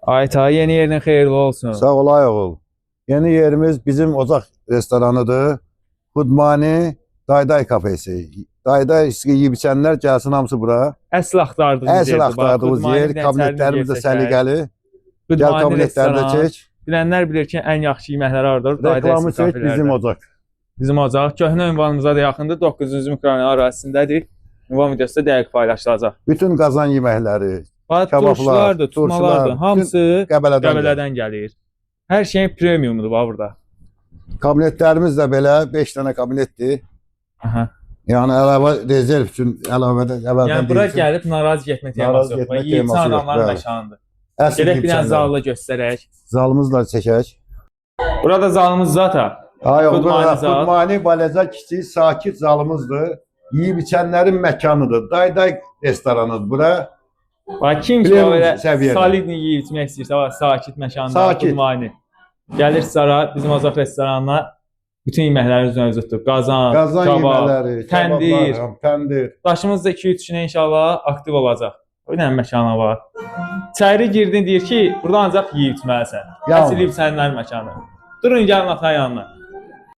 Ayta, yeni yerin xeyirli olsun. Sağ ol ay oğul. Yeni yerimiz bizim Ocaq restoranıdır. Xudmani Dayday kafesi. Dayday yeyib içənlər gəlsin hamısı bura. Əsl axtardığımız Əsl yerdir. Bax, axtardığımız Xudmani yer, bir dənə kabinetlərimiz də çərli yer səliqəli. Gəl Xudmani kabinetləri də restoran. çək. Bilənlər bilir ki, ən yaxşı yeməklər hardadır? Dayday Reklamı çək kafelərdə. bizim Ocaq. Bizim ocaq köhnə ünvanımıza da yaxındır. 9-cu mikrorayon ərazisindədir. Ünvan videosu da dəqiq paylaşılacaq. Bütün qazan yeməkləri Bax, Kabablar, turşulardır, tutmalardır, turşular, hamısı Qəbələdən. gəlir. Qəbələdən gəlir. Hər şeyin premiumdur bax burada. Kabinetlərimiz də belə 5 dənə kabinetdir. Aha. Yəni əlavə rezerv üçün əlavədə əvvəldən Yəni bura deyilsin. gəlib narazı getmə teması Narazı yox. getmə Yeyib teması yox, adamların bəli. məkanıdır. Əsl Gedək yeyib bir dənə içənlər. zalı göstərək. Zalımızla çəkək. Burada zalımız zata. Ay Xudmani zal. Xudmani balaca kiçik sakit zalımızdır. Yeyib içənlərin məkanıdır. Dayday restoranıdır bura. Bax kim ki Premium belə səviyyədə. solidni yeyib içmək istəyirsə, bax sakit məkanda, Sakit. Xudmani. Gəlir Sara bizim Ocaq restoranına bütün yeməklərimiz mövcuddur. Qazan, Qazan kabab, yeməkləri, təndir. kabablar, təndir. Daşımız da 2-3 günə inşallah aktiv olacaq. O nə məkana var. İçəri girdin deyir ki, burada ancaq yeyib içməlisən. Yalnız. Əsl yeyib içənlər məkanı. Durun gəlin atanın yanına.